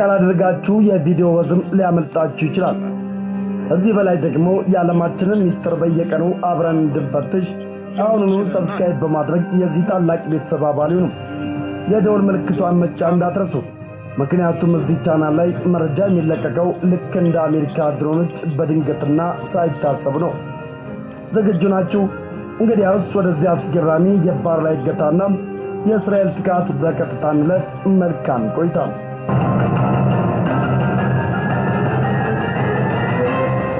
ካላደረጋችሁ የቪዲዮ ወዝም ሊያመልጣችሁ ይችላል። ከዚህ በላይ ደግሞ የዓለማችንን ሚስጥር በየቀኑ አብረን እንድንፈትሽ አሁኑኑ subscribe በማድረግ የዚህ ታላቅ ቤተሰብ አባል ይሁኑ። የደወል ምልክቷን መጫን እንዳትረሱ። ምክንያቱም እዚህ ቻናል ላይ መረጃ የሚለቀቀው ልክ እንደ አሜሪካ ድሮኖች በድንገትና ሳይታሰብ ነው። ዝግጁ ናችሁ? እንግዲያውስ ወደዚህ አስገራሚ የባህር ላይ እገታና የእስራኤል ጥቃት በቀጥታ እንለፍ። መልካም ቆይታ።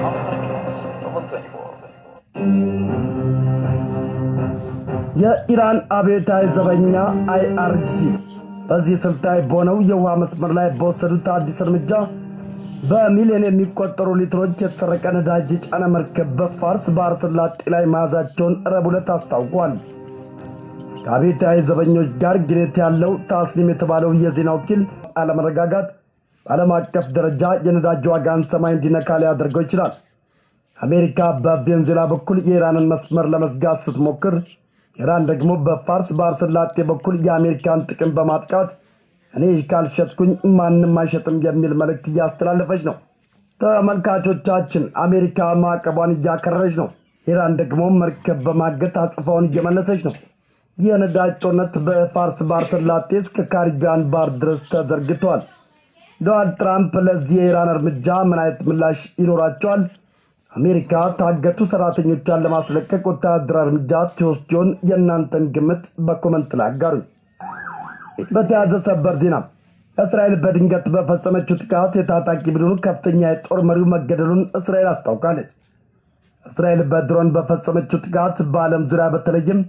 Africa News 724. የኢራን አብዮታዊ ዘበኛ IRGC በዚህ ስልታዊ በሆነው የውሃ መስመር ላይ በወሰዱት አዲስ እርምጃ በሚሊዮን የሚቆጠሩ ሊትሮች የተሰረቀ ነዳጅ የጫነ መርከብ በፋርስ ባህረ ሰላጤ ላይ መያዛቸውን ረቡዕ ዕለት አስታውቋል። ከአብዮታዊ ዘበኞች ጋር ግንኙነት ያለው ታስኒም የተባለው የዜና ወኪል አለመረጋጋት በዓለም አቀፍ ደረጃ የነዳጅ ዋጋን ሰማይ እንዲነካ ሊያደርገው ይችላል። አሜሪካ በቬንዙዌላ በኩል የኢራንን መስመር ለመዝጋት ስትሞክር፣ ኢራን ደግሞ በፋርስ ባህረ ሰላጤ በኩል የአሜሪካን ጥቅም በማጥቃት እኔ ካልሸጥኩኝ ማንም አይሸጥም የሚል መልእክት እያስተላለፈች ነው። ተመልካቾቻችን፣ አሜሪካ ማዕቀቧን እያከረረች ነው። ኢራን ደግሞ መርከብ በማገት አጽፋውን እየመለሰች ነው። የነዳጅ ጦርነት በፋርስ ባህረ ሰላጤ እስከ ካሪቢያን ባህር ድረስ ተዘርግቷል። ዶናልድ ትራምፕ ለዚህ የኢራን እርምጃ ምን አይነት ምላሽ ይኖራቸዋል? አሜሪካ ታገቱ ሰራተኞቿን ለማስለቀቅ ወታደራዊ እርምጃ ትወስድ ይሆን? የእናንተን ግምት በ comment ላይ አጋሩኝ። በተያዘ ሰበር ዜና እስራኤል በድንገት በፈጸመችው ጥቃት የታጣቂ ቡድኑ ከፍተኛ የጦር መሪው መገደሉን እስራኤል አስታውቃለች። እስራኤል በድሮን በፈጸመችው ጥቃት በዓለም ዙሪያ በተለይም